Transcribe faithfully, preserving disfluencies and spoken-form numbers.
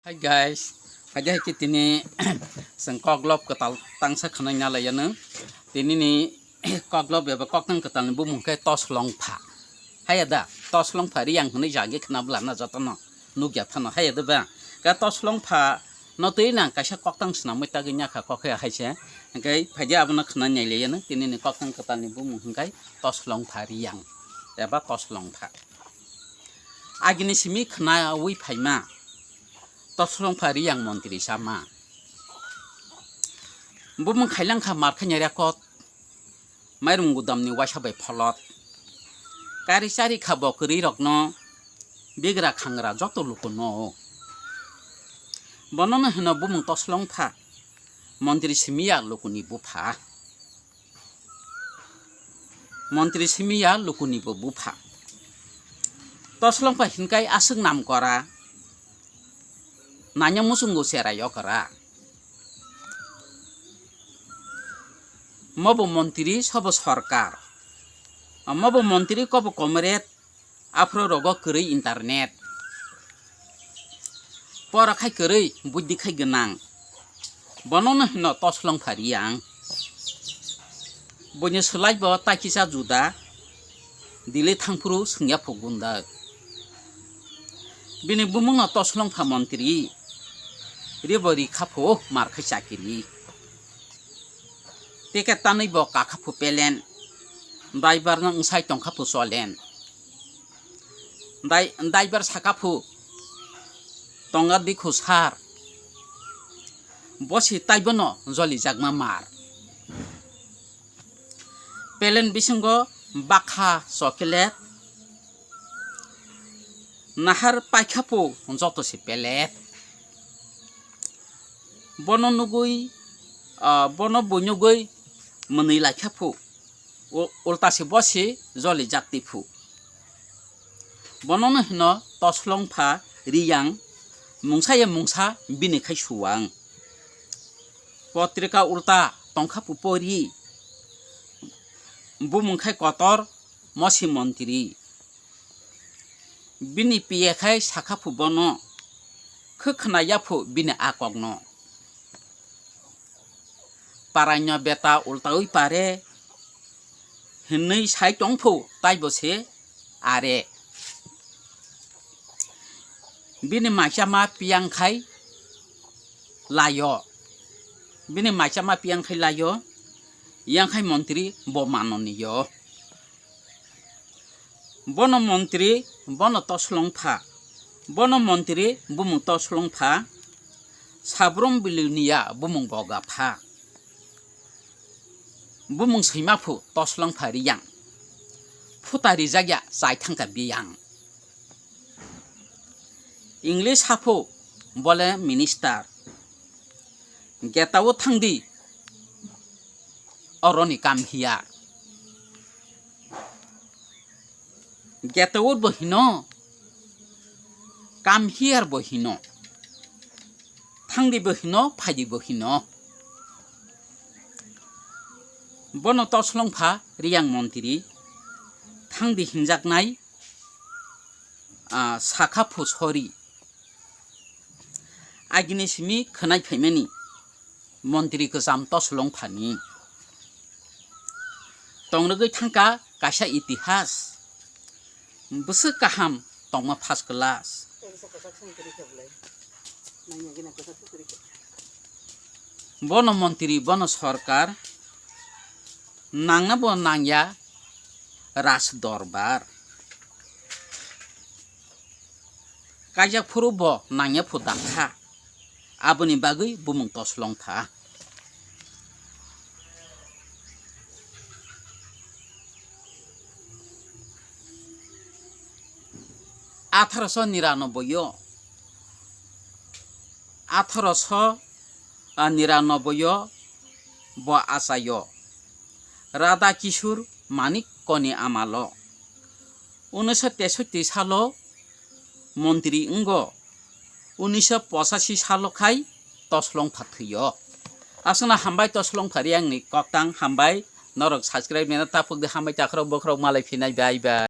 Hi guys, phaidi hai khe tini chwng koklop kwtal tangsa khwnai nalai yanu. Tini ni koklop eba koktang kwtal ni bumung khe Toslong Pha. Haya da, Toslong Pha Riyang hwnwi jagi khna bwla na jotono nukya phano haya da ba. Ka Toslong Pha no twi nang kaisa koktang swnamwi tagwi nyakha kok hai se. Hwnkhe phaidi abono khna nai lai yanu. Tini ni koktang kwtal ni bumung hwnkhe Toslong Pha Riyang eba Toslong Pha. Agini simi khnaui phaima Toslong Pha Riyang montri sama. Bumung khailang kha markhaini rekot, mairum gudamni waisa bai pholot. Kari chari kha bo kwrwi rokno, bigra khangra joto lukuno. Bonono hino bumung Toslong Pha, montri simiya lukuni bupha. Montri simiya lukuni bo bupha. Toslong Pha hinkai aswk nam kora, nanya muchungo cherai okra. Mobo montri sobo sorkar. Mobo montri kobo comrade. Aphuru rogo kwrwi internet. Pora khai kwrwi, buddhi khai gwnang. Bonono hino Toslong Pha Riyang. Buini swlai bo taikisa juda. Dili thangphuru swngya phu gunda. Bini bumungno Toslong Pha montri. Ribo ri kha phu mar khai chakiri. Ticket tanwi bo kakha phu pelen. Driver no wngsai tongkha phu cholen. Dai-, daibar saka phu tonga dikhu sar. Bosi taibono jolijakma mar. Pelen bisingo bakha chocolate. Nahar paikha phu joto se pelet. Bono nugui, ah, bono bui nugui mwnwi laikha phu. U-, ulta se bo se joli jak ti phu. Bonono hino Toslong Pha Riyang, mungsa ya mungsa bini khai suwang. Potrika ulta tongkha phu pori, bumung khai kotor mosi montri. Bini piya khai sakha phu bono, khwkhwna ya phu bini a kokno. Paraino beta ultaui pare hinwi sai tong phu taibo se are. Bini maichama piyang khai laio. Bini maichama piyang khai laio. Yang khai montri bo manoni yo. Bono montri, bono Toslong Pha. Bono montri, bumung Toslong Pha. Sabrum biliuniya bumung boga pha. Bumung swima phu Toslong Pha Riyang. Phuta rijak ya chai thangka biyang. English haphu bole minister. Getao thangdi oroni kam hiya. Getao bo hino, kam hiyar bo hino. Thangdi bo hino, phaidi bo hino. Bono Toslong Pha Riyang montri, thangdi hinjaknai, ah, sakha phu sori. Agini simi khwnai phaimani montri kwcham Toslong Phani. Tongrwgwi thangka kaisa itihas. Bwswk kaham tongma first class. Bono montri, bono sorkar, nangna bo nangya Raj Dorbar. Kaijak phuru bo nangya phu dakha. Aboni bagwi bumung Toslong Pha. Atharoso niranobboi o, atharoso niranobboi o bo achaio Radha Kishore Manikko ni amalo. Unisho tesotti salo montri wngo, unisho pochashi salo khai Toslong Pha thwio. Aswkno hambai Toslong Pha Riyang ni koktang hambai, norok subscribe nena tapuk di, hambai takhorok bokhorok malai phinai bye bye.